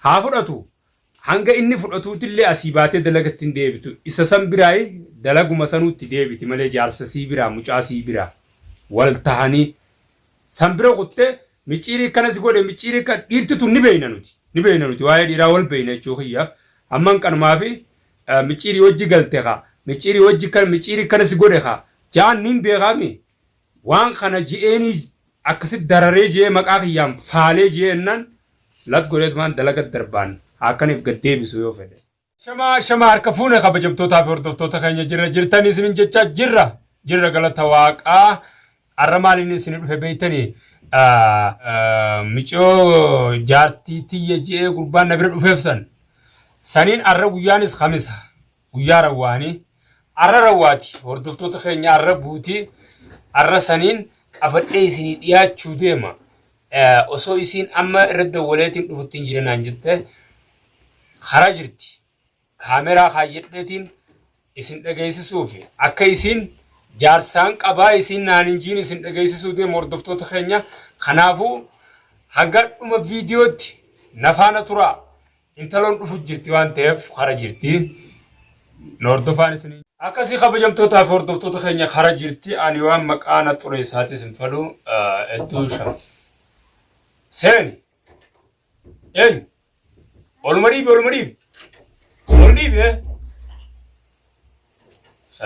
Haa fudhatu. Hanga inni fudhatuutillee asii baatee dalagatti hin deebitu. Isa san biraayi dalaguma sanuutti deebiti malee jaarsa sii biraa mucaa sii biraa wal tahanii san bira kuttee micciirii akkana si godhe micciirii akka dhiirti tun ni beeyna nuti. Ni beeyna nuti waa'ee dhiiraa wal beeyna jechuu kiyya. Amman kanumaafi micciirii wajji galte kaa micciirii wajji kan micciirii akkana si godhe kaa ja'an niin beekaami. Waan kana je'eenii akkasitti dararee je'ee maqaa kiyyaan faalee je'ee jennaan lat godheetumaan dalagat darbaan haa akkaniif gad deebisu yoo fedhe. Ashamaa ashamaa harka fuune kabajamtootaa fi hordoftoota keenya jirra jirtanii isinin jechaa jirra jirra galata waaqaa arra maaliin isin dhufe beeytanii micoo jaartii tiyya je'ee gurbaan na bira dhufeef san saniin arra guyyaanis kamisa Guyyaa rawwaanii arra rawwaati hordoftoota keenya arra buutii arra saniin qabadhee isinii dhiyaachuu deema. Osoo isiin amma irra dawwaleetiin dhufutti hin jira naan jette karaa jirti. Kaameraa kaayyadheetiin isin dhageessisuufi akka isiin jaarsaan qabaa isiin naan hin jiin isin dhageessisuu deema hordoftoota keenya. Kanaafuu hanga dhuma viidiyootti na faana turaa. Intaloon dhufu jirti waan ta'eef kara jirti. Na hordofaan isin. Akkasii kabajamtootaa fi hordoftoota keenya kara jirti. Ani waan maqaa na xureessaatis hin fedhu. Hedduu sham. Seeni. Eenyu? Oluma dhiibi oluma dhiibi. Ol dhiibi.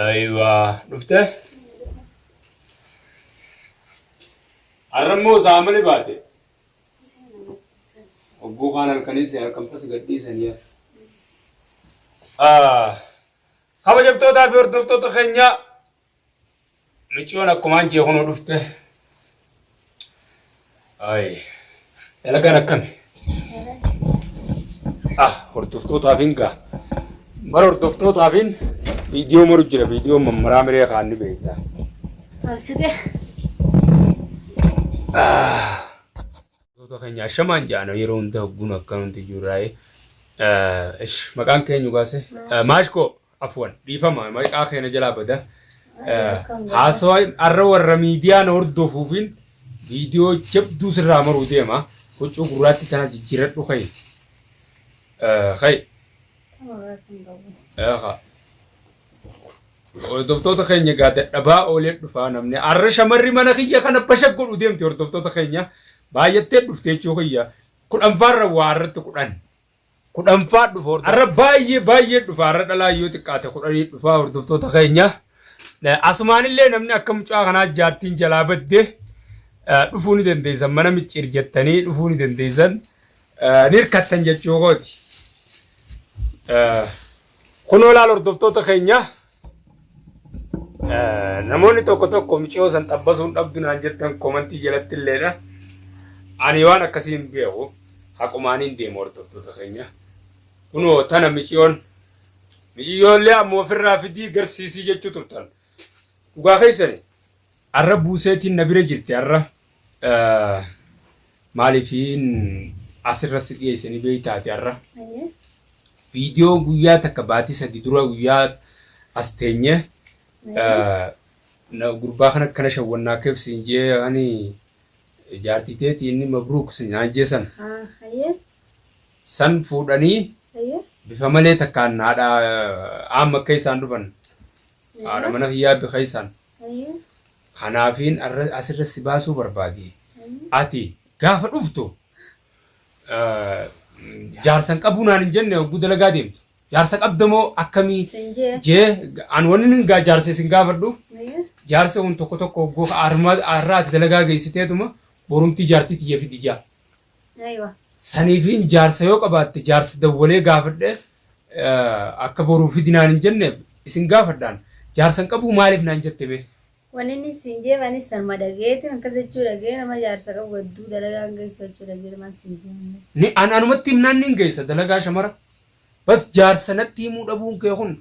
Ayiwaa dhuftee? Har'a immoo sa'a malee baate. Hogguu kaan halkanii si halkan fas gadhiisan yaa. Kabajamtootaa fi hordoftoota keenya micciyoon akkumaan jee kunoo dhufte. Ay, dalagaan akkami? Ah, hordoftootaaf hin gaa. Bara hordoftootaaf hin viidiyoo maru jira viidiyoo mammaraa miree kaan ni beekta. Tolchite. Hordoftoota keenya ashamaan jaana yeroo hunda hogguun akkanumti jirraa'e. Ish maqaan keenyu gaase maashkoo afwan dhiifama maqaa keenya jalaa bada. Haasawaa har'a warra miidiyaa na hordofuufin viidiyoo jabduu sirraa maruu deema. Huccuu gurraatti tana jijjiiradhu ka'i. Ka'i. Eegaa. Hordoftoota keenya egaa dadhabaa oolee dhufaa namni. Har'a shamarri mana kiyya kana bashak godhu deemti hordoftoota keenya. Baay'attee dhufte jechuu kiyya. Kudhanfaan rawwaa har'atti kudhan. Kudhanfaa dhufa hordoftoota. Har'a baay'ee baay'ee dhufa har'a dhalaa yoo xiqqaate kudhanii dhufa hordoftoota keenya. Asumaanillee namni akka mucaa kanaa jaartiin jalaa badde dhufuu ni dandeessan mana micciir jettanii dhufuu ni dandeessan. Ni hirkattan jechuu kooti. Kunoo laal hordoftoota keenya namoonni tokko tokko miciyoo san xabbasuun dhabdu naan jettan komantii jalatti illeedha. Ani waan akkasii hin beeku haqumaaniin deema hordoftoota keenya. Kunoo tana miciyoon miciyyoollee ammoo ofirraa fidii garsiisii jechuu turtan. Dhugaa keessani arra buuseetiin na bira jirti arra maaliifiin asirra si dhiyeessanii beektaati arra. Viidiyoo guyyaa takka baatii sadi dura guyyaa as teenye gurbaa kana akkana shawwannaa keef siin jee ani jaartii teetii inni mabruuk naan jee san. San fuudhanii bifa malee takkaan haadha aamma akka isaan dhufan. Haadha mana kiyyaa bika isaan. Kanaafiin asirra si baasuu barbaade. Ati gaafa dhuftu jaarsan qabuu naan hin jenne hogguu dalagaa deemtu. Jaarsa qabda moo akkamii Sin jee. jee an wanni nin gaa jaarsa isin gaafadhu jaarsi kun tokko tokko hogguu har'a ati dalagaa geessiteetuma borumtii jaartii tiyya fidi jaa. Aywa. Saniifiin jaarsa yoo qabaatte jaarsa dawwalee gaafadhe akka boruu fidi naan hin jenneef isin gaafadhaan jaarsa hin qabuu maaliif naan jette mee? Wanni inni siin jeef anis sanuma dhageetiin akkas jechuu dhagee nama jaarsa qabu hedduu dalagaa hin geessu jechuu dhagee maal siin jee. Ni an anumatti himnaan nin geessa dalagaa shamara. Bas jaarsa natti himuu dhabuun kee kun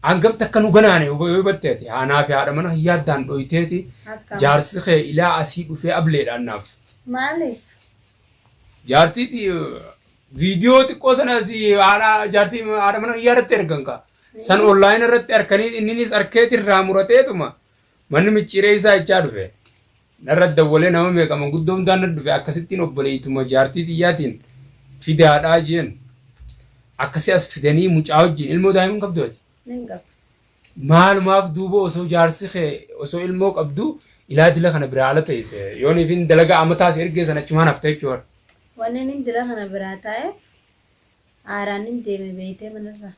hangam takka nu ganaane yoo hubatte ati anaa fi haadha mana kiyyaa addaan dhoyteeti Akkam. jaarsi kee ilaa asii dhufee ableedhaan naaf. Maaliif? Jaartii viidiyoo xiqqoo sana asii haadha jaartii haadha mana kiyyaa irratti ergan kaa. San online irratti arkanii inninis arkeeti irraa murateetuma manni micciiree isaa jechaa dhufe. Narra dawwalee nama meeqa manguddoo hundaan na dhufe akkasittiin obboleeytuma jaartii tiyyaatiin Fidaadhaa jeen. Akkasii as fidanii mucaa wajjin ilmoo daa'ima hin qabdu ati? Nin qaba. Maalumaaf duuba osoo jaarsi kee osoo ilmoo qabdu ilaa dila kana biraa ala teesse yooniifin dalagaa amataa si ergee san achumaan hafte jechuudha. Wanni nin dila kana biraa taa'eef aaraanin deeme beeytee manarraa.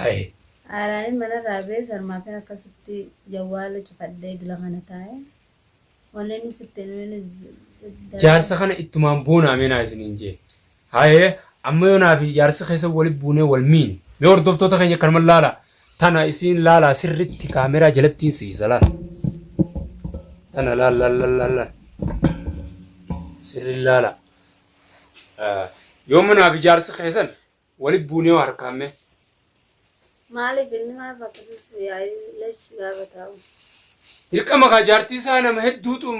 Haye. Aaraanin manarraa bee sarmaafin akkasitti jawwaala cufadhee dila kana taa'e. Wanni inni sitti hin himin Jaarsa kana ittumaan boonaa mee naa isiniin jee. Haye amma yoo naa fi jaarsi keessa wali buunee wal miine. Mee hordoftoota keenya akkanuma laala. Tana isiin laalaa sirritti kaameraa jalattiin siisa laal. Tana laal laal laal laal laal. Sirri laala. Yoo manaa fi jaarsi keessan wali buunee waa harkaan mee. Maaliif inni maaf akkasis yaa'ii lesh gaafa taa'u. Dirqama kaa jaartii isaa nama hedduutu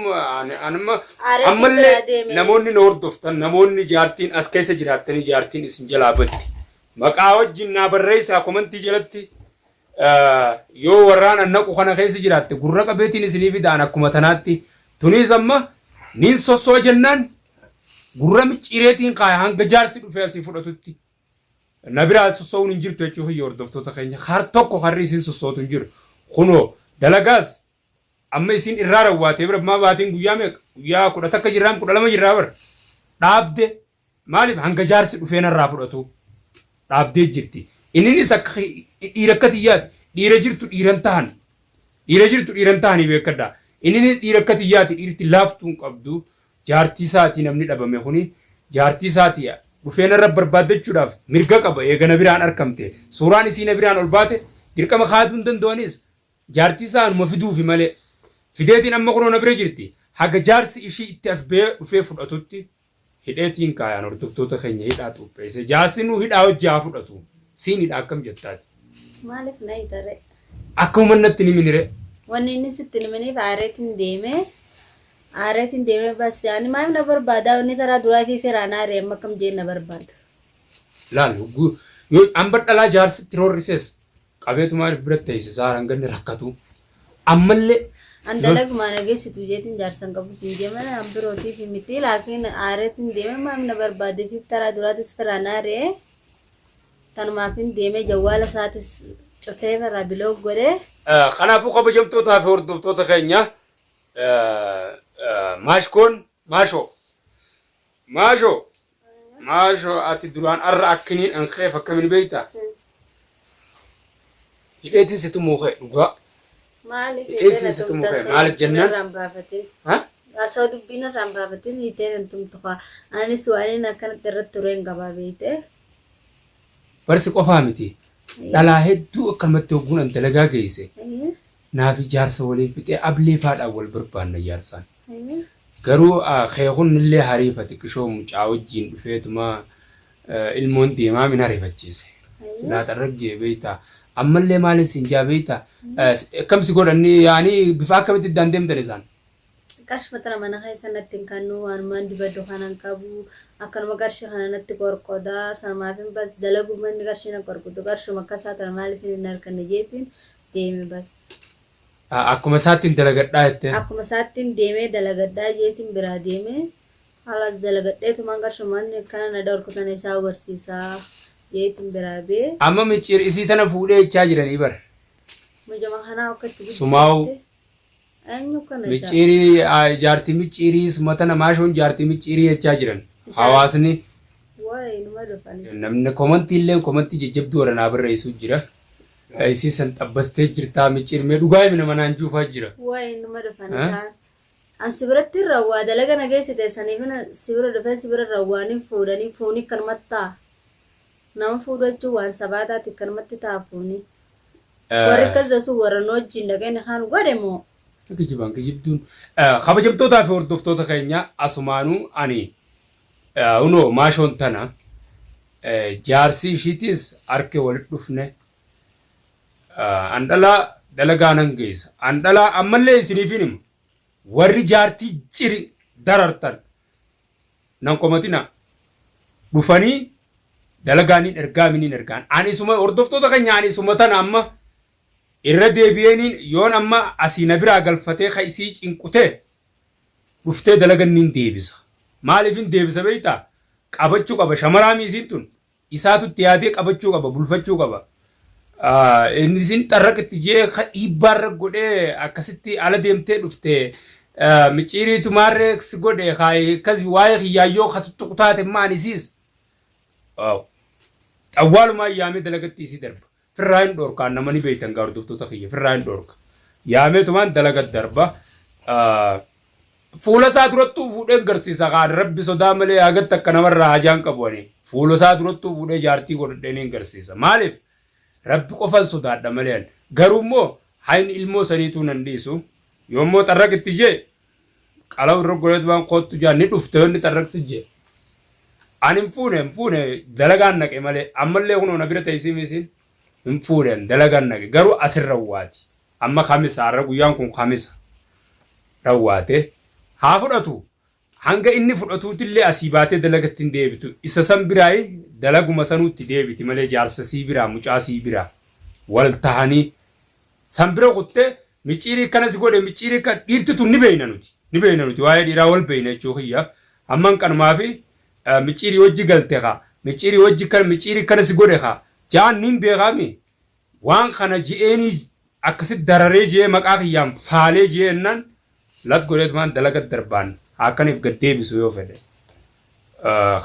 anamma Aareetiin ammallee biraa deeme. Namoonni na hordoftan, namoonni jaartiin as keessa jiraattanii jaartiin isin jalaa badde maqaa wajjin naa barreessaa komantii jalatti. Yoo warraan an naqu kana keessa jiraatte gurra qabeetiin isinii fidaan. Akkuma tanaatti tuniis amma niin sossoo jennaan gurra micciireetiin kaaya hanga jaarsi dhufee asii fudhatutti. Na biraa sossoo'uun hin jirtu jechuu kiyya hordoftoota keenya. Har tokko karri isin sossootu hin jiru. Kunoo dalagaas amma isin irraa rawwaatee bira maa baatiin guyyaa meeqa? Guyyaa 11 jirraam, 12 jirraa bara. Dhaabde maaliif hanga jaarsi dhufee narraa fudhatu dhaabdee jirti. Inninis akka dhiira akka tiyyaati. Dhiira jirtu dhiiran tahan. Dhiira jirtu dhiiran tahanii beekadhaa. Inninis dhiira akka tiyyaati, dhiirti laaftuu hin qabdu. Jaartii isaatii namni dhabame kuni jaartii isaatii dhufee narra barbaaddachuudhaaf mirga qaba. Eega na biraan arkamte, suuraan isii na biraan ol baate, dirqama kaaduu hin danda'anis jaartii isaa anuma fiduufi malee. Fideetiin amma kunoo na bira jirti. Haga jaarsi ishii itti as bahee dhufee fudhatutti hidheetiin kaayaan hordoftoota keenya, hidhaa xuupheesse. Jaarsi nuu hidhaa hojii haa fudhatu. Siin hidha, akkam jettaati? Maaliif na hitaree? Akkuma natti ni minire. Wanni inni sitti himiniif aareetiin deemee aareetiin deemee bas ani maaliif na barbaada? Inni karaa duraa fi firaan aaree amma akkam jeen na barbaada? Laal, hogguu yoo hamba dhalaa jaarsitti roorrises qabeetu maaliif biratti teessisa hanga inni rakkatu ammallee. An dalagumaa na geessitu jeetiin jaarsan qabu siin jee malee an birootiif miti, laakiin aareetiin deemee maaliif na barbaade fi taraa duraatis firaan aaree tanumaafin deemee jawwaala isaatis cufee firraa block godhee. Kanaafuu kabajamtootaa fi hordoftoota keenya, maashkoon maashoo maashoo maashoo ati duraan arra akkiniin an keef akkamiin beektaa? Hidheetiin si tumuu kee dhugaa. Maaliif Hidheetiin si tumuu kee maaliif jennaan? Irraan baafatin. Ha? Osoo dubbiin irraan baafatin hiiteen hin tumtu kaa. Anis waan inni akkanatti irratti tureen qabaa beekte. Barsi qofaa miti. Dhalaa hedduu akkanumatti hogguun an dalagaa geesse. Naaf jaarsa waliin fixee ablee faadhaan wal barbaanna jaarsaan. Garuu kee kun illee hariifa xiqqishoo mucaa wajjin dhufeetuma ilmoon deemaa min hariifachiise. Silaa xarraggee beektaa. Ammallee maaliin siin jaa beektaa? Akkam si godhan yaanii, bifa akkamitti iddaan deemtan isaan? Qarshii tana mana keessa natti hin kennu, waanumaan dibadhu kanan qabu, akkanuma qarshii kana natti qorqodaa sanumaafin bas dalaguu manni qarshii na qorqodu qarshuma akkasaa tana maaliif hin arganne jeetiin deeme bas. Akkuma isaattiin dalagadhaa jettee. Akkuma isaattiin deemee dalagadhaa jeetiin biraa deemee halas dalagadheetumaan qarshumaan akkana na dhorku tana isaa barsiisaa jeetiin biraa bee. Amma micciir isii tana fuudhee jechaa jiranii bara. Mujama kanaa akka itti Sumaa'u. guddisette eenyu kana jaa. Micciirii, jaartii micciirii, suma tana maashoon jaartii micciirii jechaa jiran. Hawaasni. Waa'ee numa dhufanis. Namni komantii illee komantii jajjabduu warra naa barreessuu jira. Isii san xabbastee jirtaa micciir, mee dhugaa himi, nama naan juufaa jira. Waa'ee numa dhufan isaan. An si biratti rawwaa dalaga na geessite saniif si bira dhufee si bira rawwaanii fuudhanii fuuni akkanumatti ta'a. Nama fuudhu jechuun waan sabaataati, akkanumatti ta'a fuuni. Warri akkas sun warra nu wajjin dhaqee ni kaan godhe moo? Kijibaan kijibduun. Kabajamtootaa fi hordoftoota keenya, asumaanuu ani hunoo maashoon tana jaarsi ishiitiis harkee walitti dhufne. An dhalaa dalagaa nan geessa. An dhalaa ammallee isiniifin hima. Warri jaartii ciri darartan nan komatina, dhufanii dalagaaniin ergaa miniin ergaan. Ani isuma, hordoftoota keenya, ani isuma tana amma irra deebi'eeniin yoon amma asii na biraa galfatee ka isii cinqutee dhuftee dalaganniin deebisa. Maaliifin deebisa beektaa? Qabachuu qaba. Shamaraamii isiin tun. Isaatu itti yaadee qabachuu qaba, bulfachuu qaba. Inni isin xarraq itti jee ka dhiibbaarra godhee akkasitti ala deemtee dhufte micciiriitu maarree si godhe akkas waa'ee kiyyaayyoo ka tuttuqu taate maan isiis. Xawwaalumaan yaamee dalagatti isii darba. Firraa hin dhoorkaan nama ni beektan gaa hordoftoota kiyya firraa hin dhoorka. Yaameetumaan dalaga darba. Fuula isaa durattuu fuudhee garsiisa kaan rabbi sodaa malee hagatti akka namarraa hajaan qabu ani. Fuula isaa durattuu fuudhee jaartii godhadhee niin garsiisa. Maaliif? Rabbi qofan sodaadha malee ani. Garuu immoo hayni ilmoo saniituu nan dhiisu. Yoommoo xarraq itti jee qalaw irra godheetumaan koottu jaa ni dhufte yoonni xarraqsi jee. Ani hin fuune hin fuune dalagaan naqe malee ammallee kunoo na bira teessii misiin hin fuune ani dalagaan naqe garuu asirra waati. Amma kamisa har'a guyyaan kun kamisa rawwaate haa fudhatu hanga inni fudhatuutillee asii baatee dalagatti hin deebitu isa san biraayi dalaguma sanuutti deebiti malee jaarsa sii biraa mucaa sii biraa wal tahanii san bira kuttee micciirii akkana si godhe micciirii akka dhiirti tun ni beeyna nuti ni beeyna nuti waa'ee dhiiraa wal beeyna jechuu kiyya amman kanumaa fi micciirii wajji galte kaa micciirii wajji kan micciirii akkana si godhe kaa ja'an niin beekaami waan kana je'eenii akkasitti dararee je'ee maqaa kiyyaan faalee je'ee jennaan lat godheetumaan dalaga darbaan akkaniif gad deebisu yoo fedhe.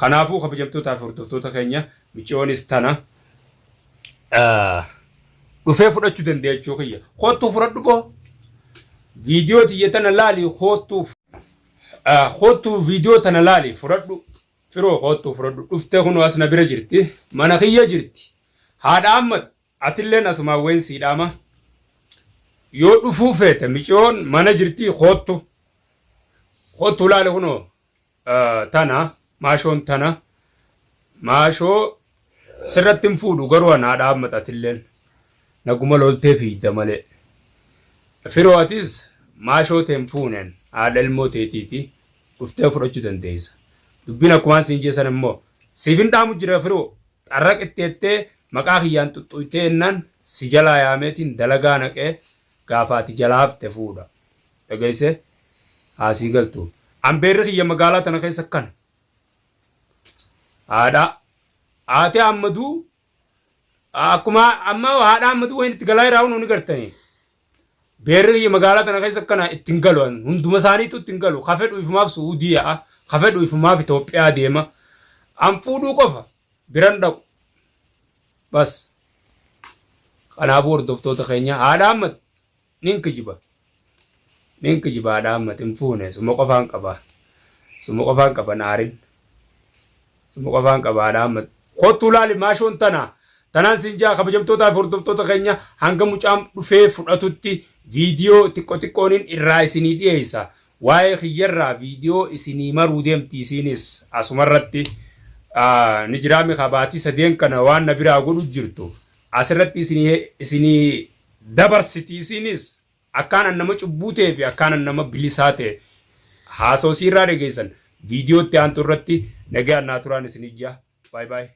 Kanaafuu kabajamtootaa fi hordoftoota keenya miciyoonis tana dhufee fudhachuu dande'a jechuu kiyya. Koottuu fudhadhu boo. Viidiyoo tiyya tana laali koottuu koottuu viidiyoo tana laali fudhadhu. Firoo koottuu fudhadhu. Dhuftee kunoo as na bira jirti. Mana kiyya jirti. Haadha Ahmad atilleen asumaan wayin sii dhaama. Yoo dhufuu feete miciyoon mana jirti koottu. Koottuu laali kunoo tana maashoon tana maashoo sirratti hin fuudhu garuu an haadha Ahmad atilleen naguma loltee fiigda malee. Firoo atis maashoo tee hin fuuneen haadha ilmoo teetiiti dhuftee fudhachuu dandeessa. Dubbiin akkumaan siin jee sana immoo siif hin dhaamu jira firoo xarraq itti jettee maqaa kiyyaan xuxxuytee jennaan si jalaa yaameetiin dalagaa naqee gaafa ati jalaa hafte fuudha. Dhageessee? Haa sii galtu. An beerri kiyya magaalaa tana keessa akkana. Haadha haati Ahmaduu akkuma amma haadha Ahmaduu wayin itti galaa jiraa ni gartanii. Beerri kiyya magaalaa tana keessa akkana ittiin galu hunduma isaaniitu ittiin galu. Ka fedhu ifumaaf Su'uudii yaa'a. Ka fedhu ifumaaf Itoophiyaa deema. An fuudhuu qofa biran dhaqu. Bas. Kanaafuu hordoftoota keenya haadha Ahmad Nin kijiba. Nin kijiba haadha Ahmad hin fuune suma qofaan qaba. Suma qofaan qaba na aarin. Suma qofaan qaba haadha Ahmad. Kottuu laali maashoon tana. Tanaan siin jaa kabajamtootaa fi hordoftoota keenya hanga mucaan dhufee fudhatutti viidiyoo xiqqo xiqqoonin irraa isinii dhiyeessa. Waa'ee kiyyarraa viidiyoo isinii maruu deemti isiinis asumarratti ni jiraami ka baatii sadeen kana waan na biraa godhu jirtu asirratti isinii isinii dabarsiti isiinis akkaan an nama cubbuu ta'ee fi akkaan an nama bilisaa ta'e haasoo isiirraa dhageessan viidiyoo itti aantu irratti nagayaan naa turaan isin ijja. Bye bye.